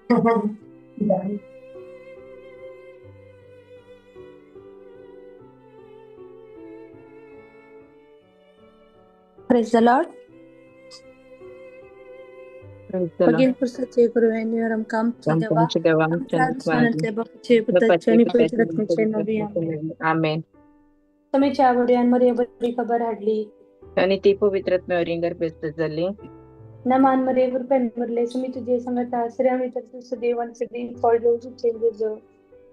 Praise the Lord. Praise the Lord. भगीन पुरसाचे गुरुवेन्यूर आमकां आमच्या देवा आमच्या देवा आमच्या आमच्या आसमानांतल्या बापाचे पुताचे आनी पवित्र आत्म्याचे नवी आमेन. आमेन. समीच्या आवडयान मरिया बरी खबर हाडली. आणि ती पवित्र आत्म्यावर गर्भस्थ झाली. नमान मरिया कृपेन भरले सुमी तुझे संगता स्त्रियां भितर तूं सदैव आनी सदैव फळ घेवचें जेजू.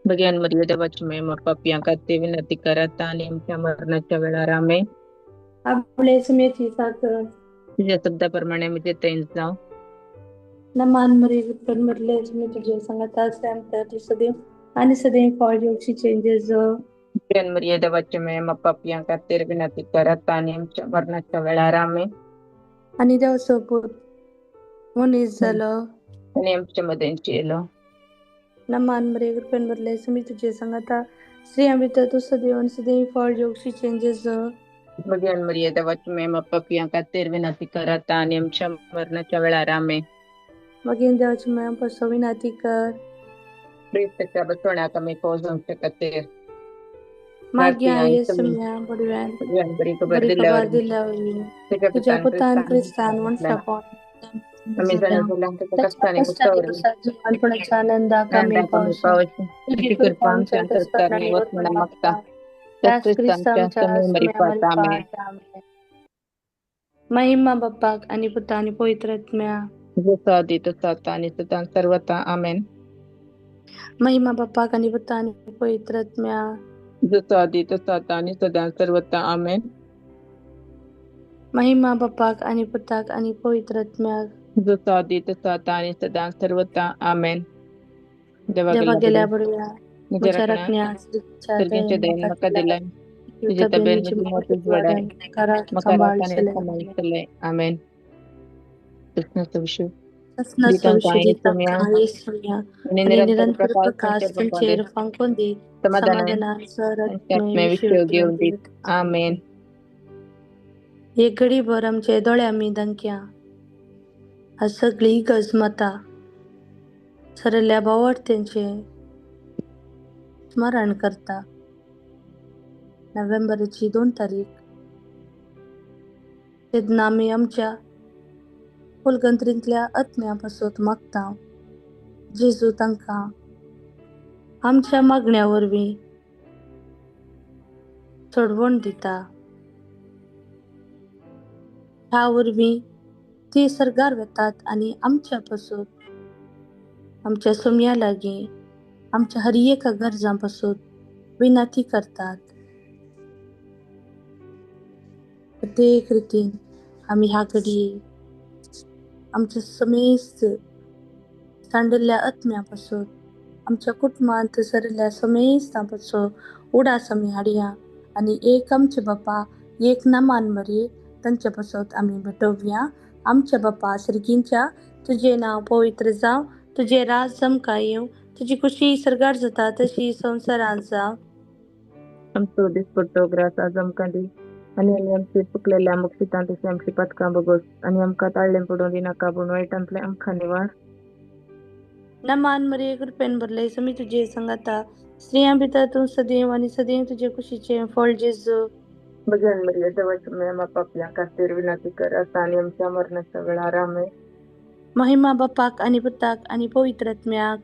भगवान मरिया देवाची माय पापयां खातीर विनंती करात आणि आमच्या मरणाच्या वेळार आमेन. आपले सुमयेची साखर. तुझ्या शब्दाप्रमाणे म्हणजे तैन जावं. नमान मरिया कृपेन भरले सुमी तुझे संगता स्त्रियां भितर तूं सदैव आनी सदैव फळ घेवचें जेजू. भगवान मरिया देवाची माय पापयां खातीर विनंती करात आणि आमच्या मरणाच्या वेळार आमेन. आनी देवाचो पूत मनीस जालो आणि आमच्या मदेंची येलो. नमान मरिया कृपेन भरले सुमी तुझे संगता स्त्रियां भितर तूं सदैव आनी सदैव फळ घेवचें जेजू. भगवान मरिया देवाची माय पापयां खातीर विनंती करात आणि आमच्या मरणाच्या वेळार आमेन. मागीर देवाची माया पासो विनंती कर. ख्रिस्ताच्या बसवण्याक आमी पोहोचवचे खातीर मागीर येसुम्या बडव्यान बरी खबर बरी दिल्यावर खबर दिल्या वरवीं तुझ्या तुझ्या पुतान पुतान क्रिस्तान मनशापण आमी जाणा जाल्यार ताच्या कश्टांनी ताच्या कुस्तावर जिवनपणाच्या आनंदाक आमी आनंदाक आमी पावशी. पावचे. तुजी तुजी कृपा कृपा आमच्या आमच्या अंतस्करणी अंतस्करणांनी वत वत म्हणून म्हणून मागता. मागता. त्याच त्याच क्रिस्तांच्या क्रिस्तांच्या सुमे सुम्या मरिपात आमेन. मरिपात आमेन. महिमा बाप्पाक आनी पुता आनी पवित्र आत्म्या. जसो आदी तसो आता आणि सदां सर्वता आमेन. महिमा बाप्पाक आनी पुता आनी पवित्र आत्म्या. जसो आदी तसो आता आणि सदां सर्वता आमेन. महिमा बाप्पाक आनी पुताक आनी पवित्र आत्म्याक. जसो आदी तसो आता आणि सदां सर्वता आमेन. देवा देवा गेल्या गेल्या बडव्या बडव्या म्हज्या म्हज्या राखण्या राखण्या स्त्रीच्या सर्गींच्या दयेन दयेन म्हाका म्हाका दिलाय. दिलाय. तुज्या तुझ्या तबेन तबेन म्हजी म्हजी मोत मोत उजवाडाय. उजवाडाय. म्हाका सांबाळचेलें. राख आनी सांबाळचेलें आमेन. कृष्णाचो विशय ससनाचो दितांकां विशय येसुम्या येसुम्या आनी आनी निरंतर निरंतर प्रकाश प्रकाश तांचेर फांकोवन दी. तांचेर फांकोवन दी. समाधानान समाधानान सर तांचे आत्मे आत्मे विशय विशय घेवन घेवन दी. दीत. आमेन. एक घडीभर आमचे दोळे आमी दांकया. आज सगळी इगर्ज माता सरल्या भावार्थ्यांचें स्मरण करता. नोव्हेंबराची 2 तारीख तेन्ना आमी आमच्या फुलगंत्रींतल्या आत्म्या पासत मागता जेजू तांकां आमच्या मागण्या वरवीं सोडवण दिता. ह्या वरवीं ती सर्गार वतात आनी आमच्या पासत आमच्या सोम्या लागीं आमच्या हर एका गरजां पासत विनंती करतात. प्रत्येक रितीन आमी ह्या घडये आमच्या समेस्त सांडल्ल्या आत्म्या पासत आमच्या कुटुंबांत सरिल्ल्या समेस्तां पासत उडास आमी हाडया आनी एक आमचे बापा एक नामान मरे तांचे पासत आमी भेटोवया. आमच्या बापा सर्गींच्या तुजें नांव पवित्र जावं, तुजें राज आमकां येवं, तुजी खुशी सर्गार जाता तशी संवसारांत जावं. आमचो दिसपट्टो ग्रास आज आमकां दी आनी आमी आमची चुकलेल्या मुक्षितां तशी आमची पातकां भोगोस आनी आमकां ताळ्ळें पडूं दिनाका पूण वायटांतलें आमकां निवार. नमान मरिये कृपेन भरले समी तुजे संगाता स्त्रियां भितर तूं सदैव आनी सदैव तुजे कुशीचें फळ जेजू. भगवान मरिया देवाची माय पापयां खातीर विनंती कर आता आनी आमच्या मरणाच्या वेळार आमेन. महिमा बापाक आनी पुताक आनी पवित्र आत्म्याक.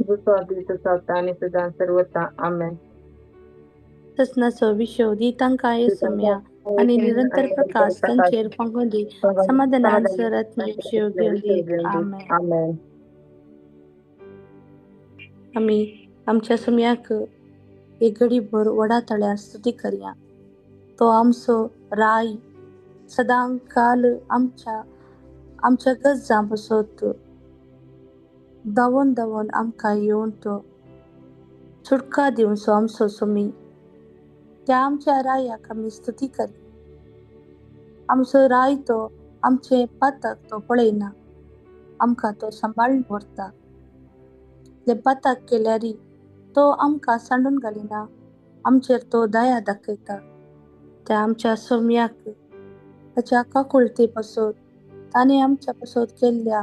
जसो आदी तसो आता आनी सदां सर्वता आमेन. ससनाचो विशय दी तांकां येसुम्या आनी निरंतर प्रकाश तांचेर फांकोवन दी. समाधानान सर आत्मे विशय घेवन दी. आमेन. आमेन. आमी आमच्या सुम्याक एक घडीभर व्हडा ताळ्यान स्तुती करया. तो आमचो राय सदां काल आमच्या आमच्या गरजां पासत धांवून धांवून आमकां येवन तो सुटका दिवचो आमचो सुमी. त्या आमच्या रायाक आमी स्तुती करया. आमचो राय तो आमचें पातक तो पळयना, आमकां तो सांबाळून व्हरता. ते पातक केल्यार तो आमकां सांडून घालिना, आमचेर तो दया दाखयता. त्या आमच्या सोम्याक ताच्या काकुळते पासत ताणें आमच्या पासत केल्ल्या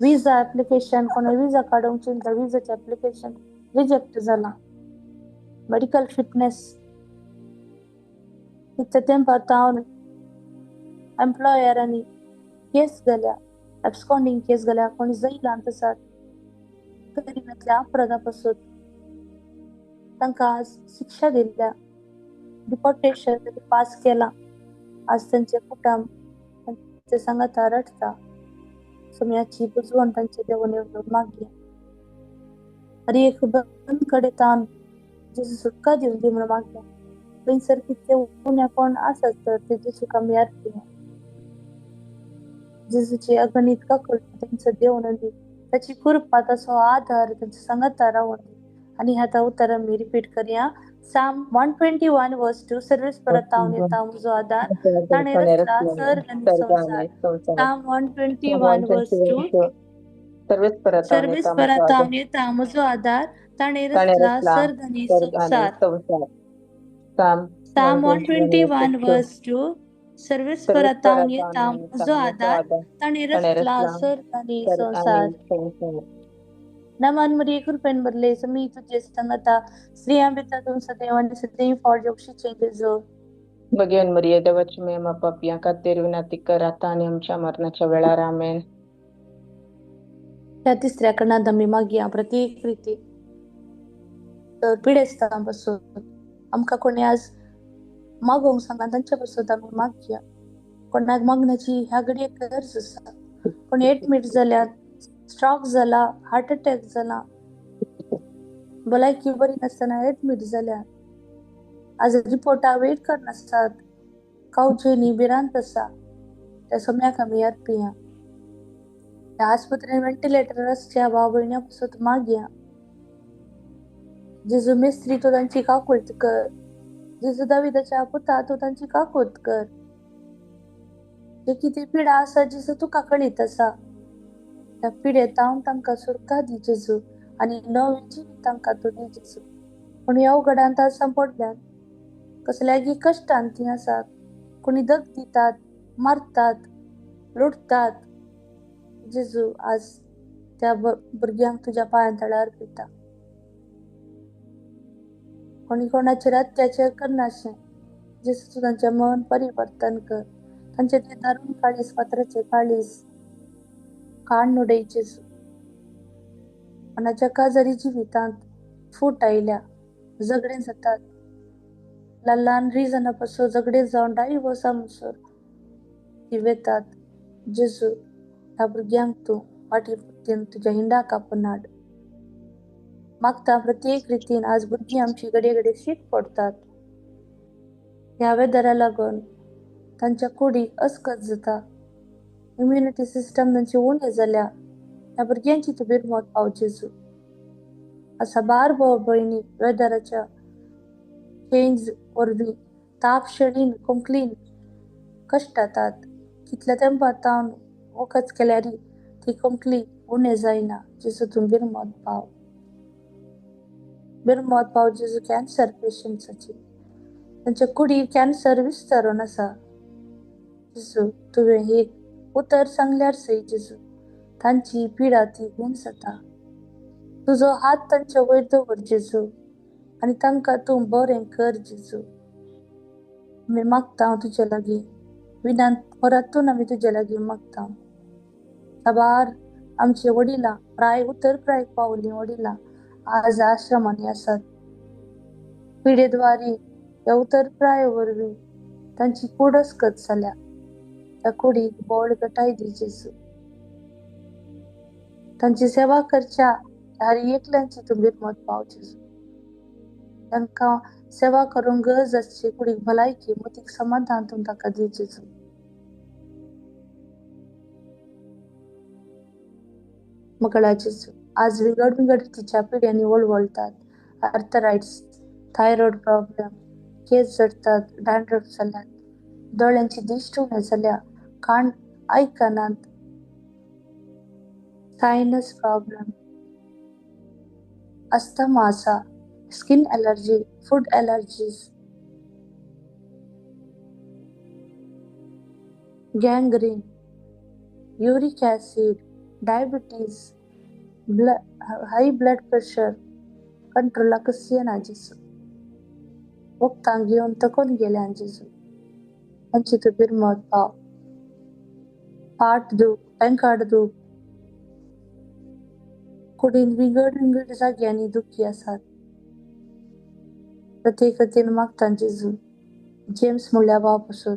विजा एप्लिकेशन कोणा विजा काडूंक चिंता, विजाचें एप्लिकेशन रिजेक्ट जालां. मेडिकल फिटनेस तितल्या तेंपार तावन एम्प्लॉयरांनी केस घाल्या, एब्सकॉन्डिंग केस घाल्या, कोणी जैलांत आसात गरिबांतल्या अपराधा पासून तांकां आज शिक्षा दिल्या, डिपोर्टेशन पास केलां. आज तांचे कुटुंब तांचे सांगाता रडटा. सोम्याची बुजवण तांचे देवून येवन मागया. आनी एक बंद कडेन तान जेजू सुटका दिवन दी म्हणून मागया. थंयसर कितले उण्या कोण आसत तर ते जेजूक आमी अर्पिया. जेजूची अगणीत काकूळ तांचो देवून दी, ताची कृपा ताचो आधार तांच्या सांगाता रावून दी. आनी आतां उतर आमी रिपीट करया. Psalm 121 verse 2, सर्वेस्परा तावन येता म्हजो आदार, ताणें रचला सर्ग आनी संवसार. Psalm 121 verse 2, सर्वेस्परा तावन येता म्हजो आदार, ताणें रचला सर्ग आनी संवसार. Psalm 121 verse 2, सर्वेस्परा तावन येता म्हजो आदार, ताणें रचला सर्ग आनी संवसार. नमन मरिये कृपेन भरले समी तुझे संगता, स्त्रियां भितर तूं सदैव आनी सदैव फावट जोक्षीचें जेजू. भगवान मरिये देवाची मेहमा पापयां खातीर विनंती कर आता आनी आमच्या मरणाच्या वेळार. आमेन. त्या तिसऱ्या कारणांत आमी मागया प्रत्येक रिती तर पिडेस्तां पासून आमकां कोणी आज मागोवंक सांगना तांच्या पासून आमी मागया. कोणाक मागण्याची ह्या घडयेक गरज आसा. कोणी एडमीट जाल्यात, स्ट्रोक जाला, हार्ट अटॅक जाला, भलायकी बरी नासतना एडमीट जाल्या, आज रिपोर्टा वेट करनासतात, कावचेनी भिरांत आसा, त्या सम्याक आमी अर्पिया. त्या आस्पत्रेन व्हेंटिलेटर आसच्या भाव भयण्या पासून मागया. जेजू मिस्त्री तूं तांची काकूळत कर, जेजू दाविदाच्या पुता तूं तांची काकूळत कर. जे कितें पिडा आसा जेजू तुका कळीत आसा, त्या पिडेंत हांव तांकां सुटका दी जेजू आनी नवें जिवीत तांकां तूं दी जेजू. पूण ह्या अवघडांत आज सांपडल्यात, कसल्यागी कश्टान तीं आसात, कोणी दग दितात, मारतात, लुटतात. जेजू आज त्या भुरग्यांक तुज्या पांयां तळार अर्पिता. कोणी कोणाचेर अत्याचार करनाशें जेजू तूं तांचें मन परिवर्तन कर, तांचें तें दारून काळीज, फातराचें काळीज काण उडय जेजू. कोणाच्या काजारी जिवितांत फूट आयल्या, झगडें जातात, ल्हान ल्हान रिजना पासून झगडें जावन डायवोर्सा म्हणसर ती वेतात. जेजू ह्या भुरग्यांक तूं फाटी तुज्या हिंडा कापून हाड. मागता प्रत्येक रितीन आज भुरगीं आमची घडये घडये शीक पडतात. ह्या वेदरा लागून तांच्या कुडीक अस्कत जाता, इम्युनिटी सिस्टम तांची उणें जाल्या. ह्या भुरग्यांची तूं बिरमत पाव जेजू. साबार भाव भयणी वेदराच्या चेंज वरवीं ताप, शेळीन, खोंकलीन कश्टातात. कितल्या तेंपार तावन वखद केल्यार ती खोंकली उणें जायना. जेजू तूं बिरमत पाव, बिरमत पाव जेजू कॅन्सर पेशंट्साची, तांच्या कुडीर कॅन्सर विस्तारून आसा. जेजू तुवें एक उतर सांगल्यार सय जेजू तांची पिडा ती गुण जाता. तुजो हात तांच्या वयर दवर जेजू आनी तांकां तूं बरें कर जेजू. आमी मागता तुजे लागीं विनांत परतून आमी तुजे लागीं मागता. साबार आमचे वडिलां प्राय उतर प्राय पावलीं वडिलां आज आश्रमांनी आसात. पिडेद्वारी ह्या उतर प्राय वरवीं तांची कूड अस्कत जाल्या. त्या कुडीक बळकटाय दी जेजू. तांची सेवा करच्या हर एकल्यांची तूं बिरमत पाव जेजू. तांकां सेवा करूंक गरज आसची कुडीक भलायकी, मतीक समाधान तूं तांकां दी जेजू. मकळा जेजू आज विंगड विंगड रितीच्या पिड्यांनी वळवळतात. आर्थरायट्स, थायरॉयड प्रॉब्लेम, केस जडतात, डॅन्ड्रफ जाल्यात, दोळ्यांची दिश्ट उणें जाल्या, कान आयकनात, सायनस प्रॉब्लेम, अस्थमा आसा, skin allergy, food allergies, gangrene, uric acid, diabetes, high blood pressure कंट्रोलाकच येना जेजू. वखदां घेवन थकून गेल्यान जेजू. तांची तूं बिरमत पाव. फाट दूख, पेंकाड दूख, कुडीन विंगड विंगड जाग्यांनी दुखी आसात. प्रत्येक रितीन मागता जेजू, जेम्स म्हणल्या भाव पासून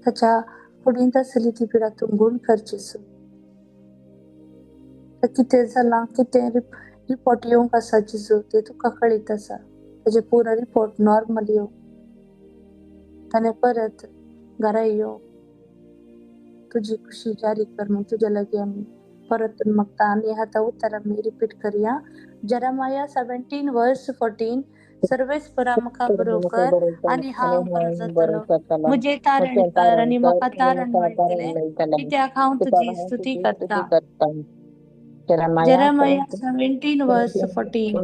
ताच्या कुडींत आसली ती पिडा तूं गूण कर जेजू. कितें जालां, कितें रिपोर्ट येवंक आसा जेजू ते तुका कळीत आसा. ताजे पुरो रिपोर्ट नॉर्मल येवं, ताणें परत घरा येवं, तुजी खुशी जारी कर म्हूण तुज्या लागीं आमी परतून मागता. आनी आतां उतर आमी रिपीट करया. जेरेमाया 17:14, सर्वेस्परा म्हाका बरो कर आनी हांव बरो जातलो, म्हजें तारण कर आनी म्हाका तारण मेळटलें, कित्याक हांव तुजी स्तुती करता. जेरेमाया 17:14,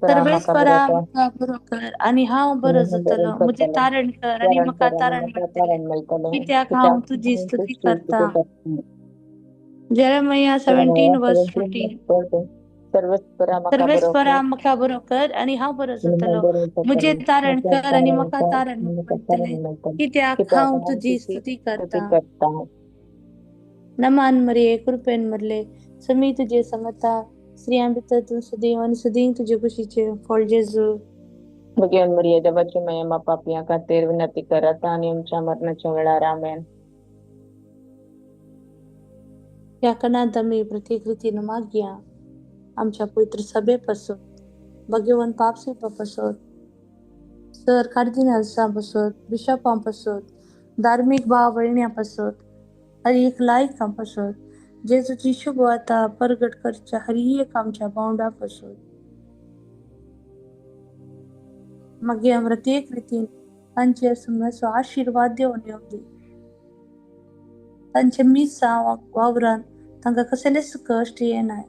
सर्वेस्परा म्हाका बरो कर आनी हांव बरो जातलो, म्हजें तारण कर आनी म्हाका तारण मेळटलें, कित्याक हांव तुजी स्तुती करता. जेरेमाया 17:14, सर्वेस्परा म्हाका बरो कर आनी हांव बरो जातलो, म्हजें तारण कर आनी म्हाका तारण मेळटलें, कित्याक हांव तुजी स्तुती करता. नमान मरिये, कृपेन मरले, समी तुजे संगता, स्त्रियां भितर तूं सदैव आनी सदीं तुजे कुशीचें फळ जेजू. भगवान मरिये, देवाची माया, मा पापयां खातीर विनंती कर आतां आनी आमच्या मरणाच्या वेळार. आमेन. ह्या कणांत आमी प्रत्येक रितीन मागया आमच्या पवित्र सभे पासून, भगवान पापसेपा पासून, सर कार्दिनाल्सां पासून, बिशपां पासून, धार्मीक भाव भयण्यां पासून, हर एक लायकां पासून, जेजूची शुभ वार्ता परगट करच्या हर एक आमच्या भावंडा पासून मागीर प्रत्येक रितीन तांचेर सुमनाचो आशिर्वाद देवन येवं दी. तांचे मिसां वावरान तांकां कसलेच कश्ट येनाय.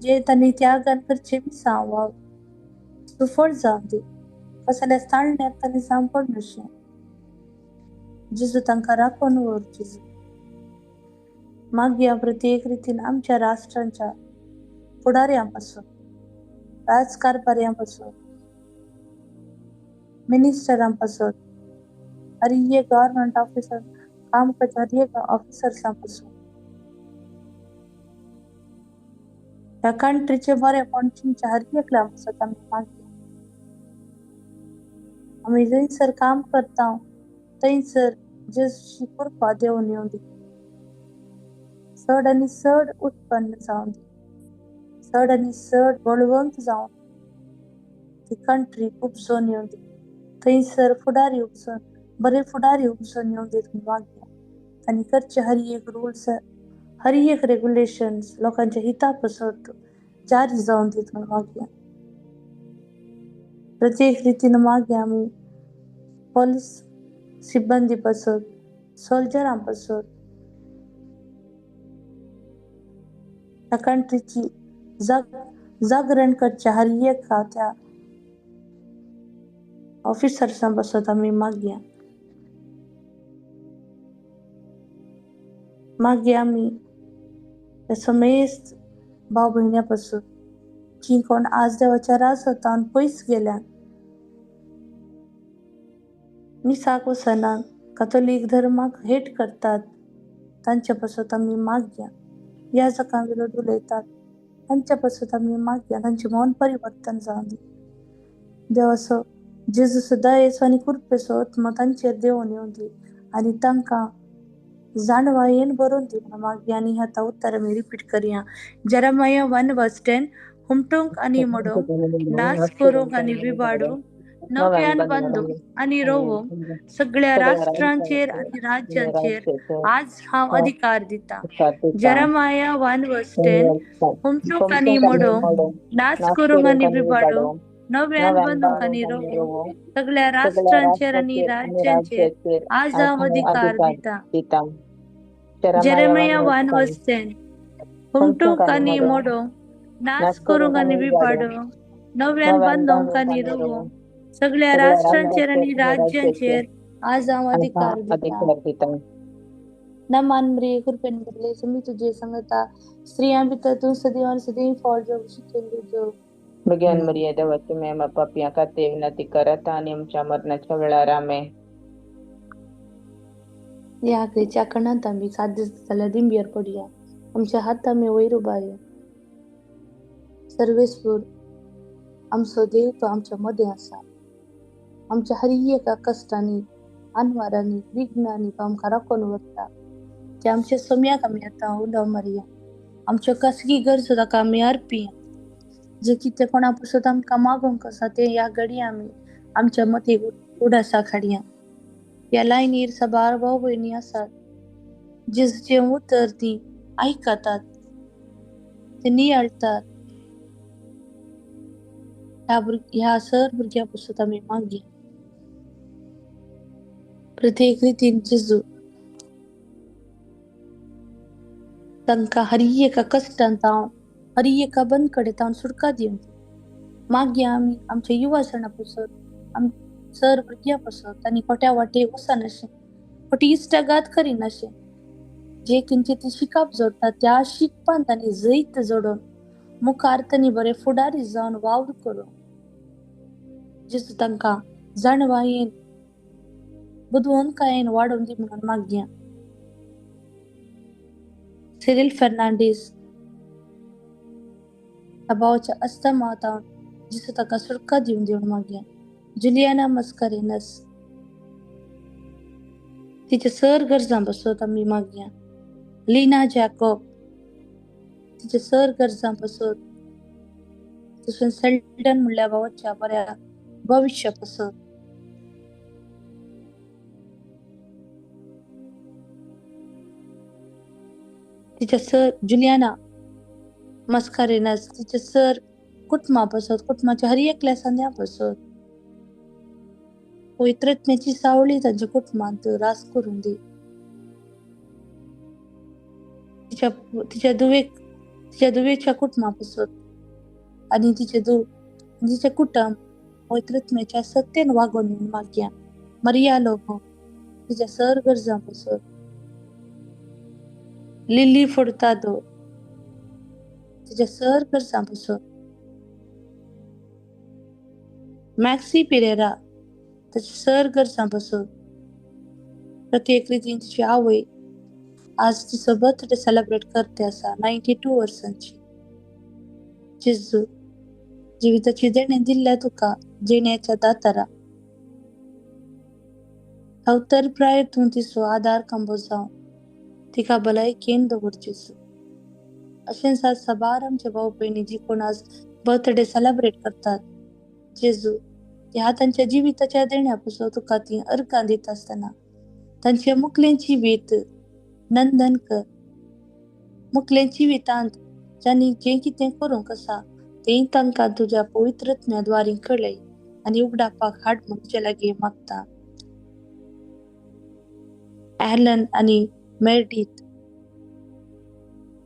जे तांणी त्यागान करचे मिसां वावर सुफळ जावं दी. कसल्याच ताळण्याक तांणी सांपडनशें. जेजू तांकां राखून व्हर जेजू. मागया प्रत्येक रितीन आमच्या राष्ट्रांच्या फुडाऱ्यां पासून, राजकारभाऱ्यां पासून, मिनिस्टरां पासून, हर एक गव्हर्नमेंट ऑफिसर काम करता हर एक ऑफिसर्सां पासून, ह्या कंट्रीचे बरेपण चिंतच्या हर एकल्या पासून आमी मागया. आमी जंयसर काम करता थंयसर जेजूची कृपा देवन येवं दी. चड आनी चड उत्पन्न जावं दी, चड आनी चड बळवंत जावं ती कंट्री उपजोन येवं दी. थंयसर फुडारी उपजोन, बरे फुडारी उपजोन येवं दी मागया. आनी करचे हर एक रुल्स, हर एक रेगुलेशन्स लोकांच्या हिता पासत जारी जावं दीत म्हूण मागया. प्रत्येक रितीन मागया आमी पोलीस सिब्बंदी पासत, सोल्जरां पासत, ह्या कंट्रीची जागरण करच्या हर एका त्या ऑफिसर्सां पासत आमी मागया. मागया आमी त्या समेस्त भाव भयण्यां पासून जीं कोण आज देवाच्या राजवतान पयस गेल्यात, मिसाक वचनात, कातोलीक धर्माक हेट करतात, तांच्या पासत आमी मागया. ह्या जगां विरोध उलयतात तांच्या पासत आमी मागया. तांचें मन परिवर्तन जावं दी. देवाचो जेजूचो दयेचो आनी कृपेचो आत्मो तांचेर देंवोन येवं दी आनी तांकां जाणवायेन बरोवन दी म्हूण मागया. आनी आतां उत्तर आमी रिपीट करया. जेरेमाया 1:10, हुमटूंक आनी मोडूंक, नाच करूंक आनी विबाडूंक, नव्यान बांदूंक आनी रोवूंक, सगळ्या राष्ट्रांचेर आनी राज्यांचेर आज हांव अधिकार दिता. जेरेमाया 1:10, हुमटूंक आनी मोडूंक, नाच करूंक आनी विबाडूंक, नव्यान बांदूंक आनी रोवूंक, सगळ्या राष्ट्रांचेर आनी राज्यांचेर आज हांव अधिकार दिता. जेरेमाया 1:10, हुमटूंक आनी मोडूंक, नाच करूंक आनी विबाडूंक, नव्यान बांदूंक आनी रोवूंक, सगळ्या राष्ट्रांचेर आनी राज्यांचेर आज हांव अधिकार दिता. नमान मरिये, कृपेन भरले, स्वामी तुझे संगता, स्त्रियां भितर तूं सदैव आनी सदैव फळ जेवंक शिकेन तुजो. भगवान मरिया देवाची माय, पापयां खातीर विनंती कर आतां आनी आमच्या मरणाच्या वेळार. आमेन. ह्या आखरीच्या कणांत आमी साध्य जाल्यार दिंबियर पडया, आमच्या हात आमी वयर उबारया. सर्वेस्पर आमचो देव तो आमच्या मदें आसा. आमच्या हर एका कश्टांनी, अनवारांनी, विघ्नांनी तो आमकां राखून व्हरता. ते आमच्या सम्याक आमी आतां उलो मारया. आमच्यो खासगी गरजो ताका आमी अर्पिया. जे कितें कोणा पसत आमकां मागूंक आसा तें ह्या घडये आमी आमच्या मतीक उडासाक हाडया. ह्या लायनीर साबार भाव भयणी आसात, जेजूचें उतर ती आयकतात, ते नियाळटात. ह्या सर भुरग्यां पसत आमी मागया. प्रत्येक रितीन जेजू तांकां हर एका कश्टान तावन, हर एका बंदकडे तावन सुटका दिवन मागया. आमी आमच्या युवा सणा पसत, आम सर भुरग्यां पसत आनी खोट्या वाटेक वचनाशें, खोटी इश्टागात करिनाशें, जे खंयचें ती शिकप जोडटा त्या शिकपान तांणी जैत जोडून मुखार तांणी बरें फुडारी जावन वावर करूं. जेजू तांकां जाणवायेन, बुदवंतकायेन वाडोवन दी म्हणून मागया. सिरील फेर्नांडीस ह्या भावाच्या अस्तमा जेजू ताका सुटका दिवन दिवन मागया. जुलियाना मस्कारेनस तिच्या सर गरजां पसत आमी मागया. लीना जॅकॉब तिच्या सर गरजां पसत, तशेंच सेल्डन म्हणल्या भावाच्या बऱ्या भविश्या पसत. तिच्या सर जुलियाना मस्कारेनस तिच्या सर कुटुंबा पसत, कुटुंबाच्या हर एकल्या संद्या पसत पवित्रत्म्याची सावळी तांच्या कुटुंबांत रास करून दी. तिच्या दुवेक, तिच्या दुवेच्या कुटुंबा पसत आनी तिचे दू तिचें कुटुंब पवित्रत्म्याच्या सत्तेन वागोवन येवन मागया. मरिया लोबो तिच्या सर गरजां पसत. लिली फुर्तादो तिच्या सर गरजां पसत. मॅक्सी पिरेरा ताच्या सर गरजां पसत. प्रत्येक रितीन तिची आवय आज तिचो बर्थडे सेलेब्रेट करते आसा, 92 वर्सांची. जेजू जिविताची देणें दिल्ल्या तुका जिण्याच्या दातारा, अवतर प्राय तूं तिचो आदार खांबो जावन तिका भलायकेन दवर जेजू. अशेंच आज साबार आमचे भाव भयणी जी कोण आज बर्थडे सेलेब्रेट करतात जेजू, ह्या तांच्या जिविताच्या देण्या पसून तुका ती अर्गां दिता आसतना तांच्या मुखलें जिवीत नंदन कर. मुखलें जिवितांत जांणी जें कितें करूंक आसा तें तांकां तुज्या पवित्रत्म्या द्वारी कळय आनी उगडापाक हाड म्हूण तुजे लागीं मागता. ॲलन आनी मेर्डीत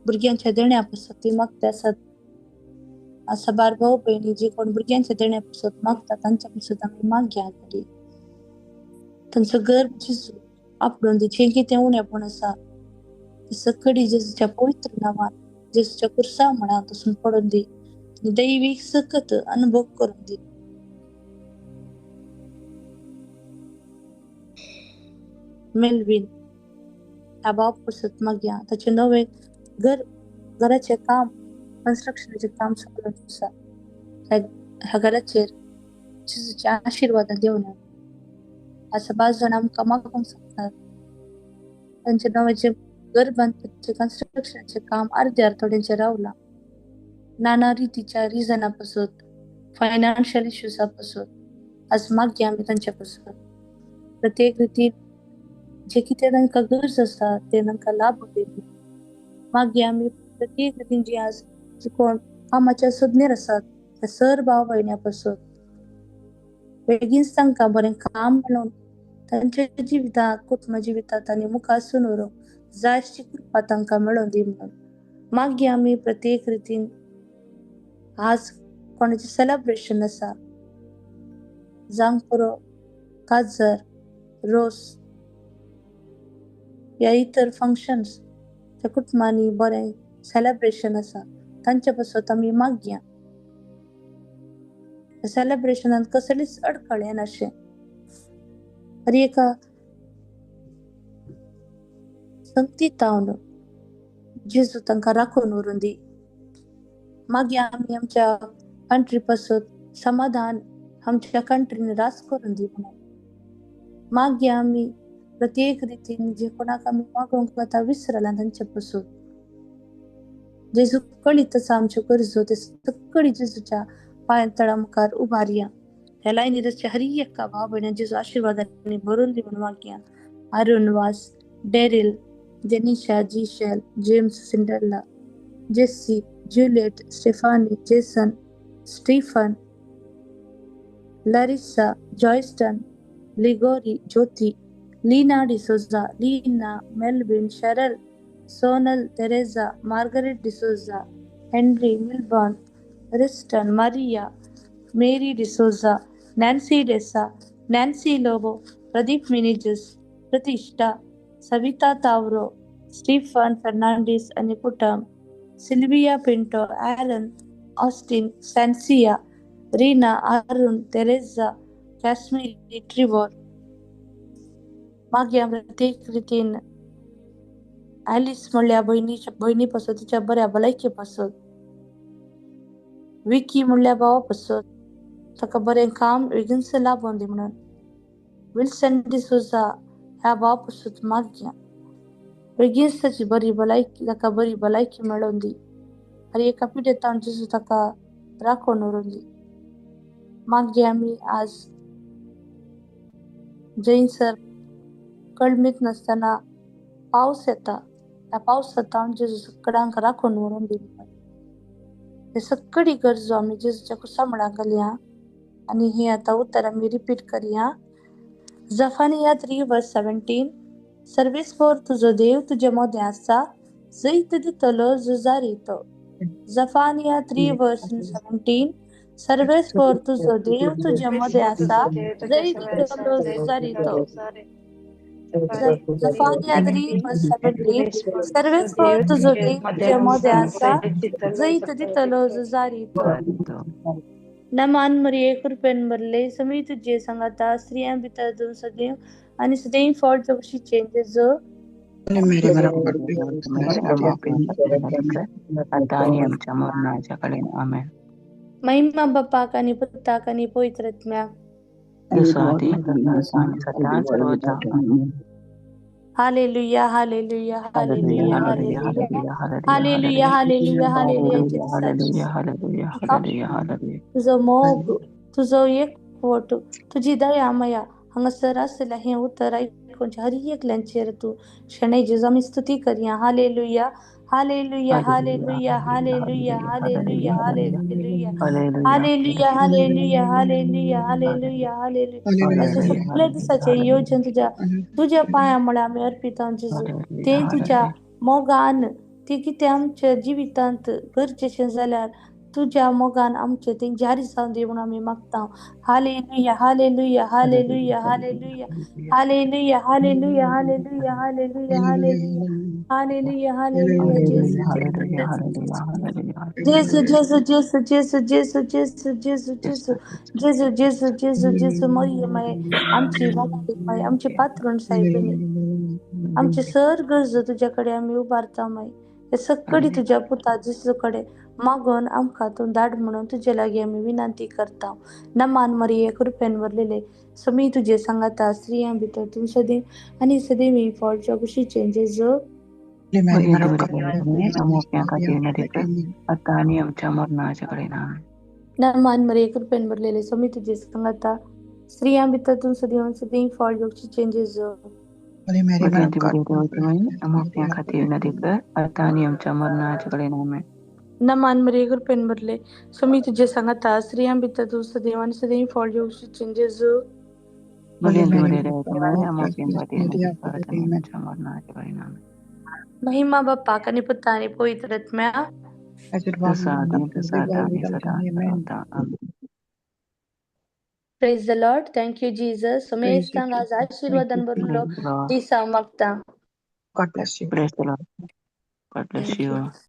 भुरग्यांच्या देण्या पसत ती मागता आसात. साबार भाव भयणी जे कोण भुरग्यांच्या देण्या पसत मागता तांच्या पसत आमी मागया. घडी तांचो गर्भ जेजू आपडून दी, जें कितें उणेपण आसा तें सकडी जेजूच्या पवित्र नांवान, जेजूच्या कुर्सा म्हणान तसून पडून दी आनी दैवीक सकत अनुभव करून दी. मेलवीन ह्या भाव पसत मागया. ताचें नवें घर, घराचें काम, कन्स्ट्रक्शनाचें काम चालू आसा. ह्या घराचेर जेजूच्या आशिर्वादान दिवन साबार जाण आमकां मागूंक शकतात. तांचें नवें घर बांदपाचें कन्स्ट्रक्शनाचें काम अर्द्यार थोड्यांचें रावलां, नाना रितीच्या रिजना पसत, फायनान्शियल इश्यूजा पसत. आज मागया आमी तांच्या पसत. प्रत्येक रितीन जे कितें तांकां गरज आसा तें तांकां लाभ दी. मागया आमी प्रत्येक रितीन जी आज जी कोण कामाच्या सोदनेर आसात त्या सर भाव भयण्यां पसत बेगीनच तांकां बरें काम मेळोवन तांच्या जिवितांत, कुटुंब जिवितांत आनी मुखार व्हरूंक जाय अशी कृपा तांकां मेळोवन दी म्हणून मागया आमी. प्रत्येक रितीन आज कोणाचें सेलेब्रेशन आसा, जावंक पुरो, काजर, रोस, या इतर फंक्शन्स त्या कुटुंबांनी बरें सेलेब्रेशन आसा तांचे पासत आमी मागया. सेलेब्रेशनांत कसलीच अडखळ येनाशें, हर एका संगती तावन जेजू तांकां राखून व्हरून दी. मागीर आमी आमच्या कंट्री पासत समाधान आमच्या कंट्रीन रास करून दी म्हणून. मागीर आमी प्रत्येक रितीन जे कोणाक आमी मागोवंक वता विसरला तांचे पासून जेजू कळीत आसा आमच्यो गरजो ते सगळी जेजूच्या पांया तळा मुखार उबारया. ह्या लायनीर आसच्या हर एका भाव भयणां जेजू आशिर्वादांनी भरून दी म्हणून मागया. Arun Vaz, Daryl, Jenisha, Jishel, James, Cinderella, Jessy, Juliet, Stephanie, Jason, Stephen, Larissa, Joyston, Ligori, Jyoti, Leena D'Souza, Leena, Melvin, Cheryl, Sonal, Teresa, Margaret D'Souza, Henry, Milburn, Riston, Maria, Mary D'Souza, Nancy D'Sa, Nancy Lobo, Pradeep Menezes, Pratishtha, Savita Tavro, Stephen Fernandes आनी कुटुंब, Sylvia Pinto, Aaron, Austin, Sancia, Reena, Arun, Teresa, Kashmiri, Trevor. मागीर प्रत्येक रितीन Alice म्हणल्या भयणीच्या भयणी पासत तिच्या बऱ्या भलायके पासत, विकी म्हणल्या भावा पासत ताका बरें काम बेगीनच लाभोन दी म्हणून, विल्सन डिसोजा ह्या भावा पासत मागया बेगीनच ताची बरी भलायकी ताका बरी भलायकी मेळोवन दी आनी एका पिडेतान जेजू ताका राखून व्हरून दी. मागीर आमी आज जंयसर कळमीत नासतना पावस येता त्या पावसांत जेजू सगळ्यांक राखून व्हरून दी. हे सगळी गरजो आमी जेजूच्या कुसा मुळां घालया आनी ही आतां उतर आमी रिपीट करया. जफानिया 3:17 सर्वेस्पोर तुजो देव तुजे मदें आसा, जैत दितलो झुजारी तो. जफानिया 3:17 सर्वेस्पोर तुजो देव तुजे मदें आसा, जैत दितलो झुजारी तो. जफानिया 3:17 सर्वेस्पोर तुजो देव तुजे मदें आसा, जैत दितलो झुजारी तो. नमान मरिये कृपेन भरले, समी तुजे सांगाता, स्त्रियां भितर तूं सदैव आनी सदैव फळ चौकशीचें जेजू. आमच्या मरणाच्या कडेन. आमेन. महिमा बापाक आनी पुताक आनी पवित्र आत्म्याक. Hallelujah, hallelujah, hallelujah, hallelujah, hallelujah, hallelujah, hallelujah. तुजो मोग, तुजो एकवट, तुजी दया माया हांगासर आसल्या हें उतर आयकून हर एकल्यांचेर तूं शणै जेजू आमी स्तुती करया. Hallelujah, hallelujah, hallelujah, hallelujah, hallelujah, hallelujah, hallelujah, hallelujah, hallelujah, hallelujah, hallelujah. अशें सगळे दिसाचें योजन तुज्या तुज्या पांया मुळां आमी अर्पिता जेजू. तें तुज्या मोगान तें कितें आमच्या जिवितांत गरजेचें जाल्यार तुज्या मोगान आमचें तें जारी जावन दी म्हणून आमी मागता. Hallelujah, hallelujah, hallelujah, hallelujah, hallelujah, hallelujah, hallelujah, hallelujah, hallelujah, hallelujah, hallelujah. Jesu Jesu Jesu Jesu Jesu Jesu Jesu Jesu Jesu Jesu Jesu Jesu. मरिये माये आमची मोगाली माये, आमची पात्रूण सायबिणी, आमचे सर गरजो तुज्या कडेन आमी उबारता माय. हे सगळी तुज्या पुता जेजू कडेन मागून आमकां तूं धाड म्हणून तुजे लागीं आमी विनंती करता. नमान मरिये कृपेन भरलेले, समी तुजे सांगाता, स्त्रियां भितर तूं सदैव आनी सदैव फळच्या कुशीचें जेजू. नमान मरिये कृपेन भरलेले, समी तुजे सांगाता, स्त्रियां भितर तूं सदैव आनी सदैव फळ कुशीचें जेजू. नमान मरिये कृपेन भरले, समी तुजे सांगाता, स्त्रियां भितर तूं सदैव आनी सदैव फळ कुशीचें जेजू. महिमा बापाक आनी पुता आनी पवित्र आत्म्याक. Praise the Lord. Thank you Jesus. समेस्तांक आज आशिर्वादान भरलो दिसा मागता. God bless you. Praise the Lord. God bless Thank you. You.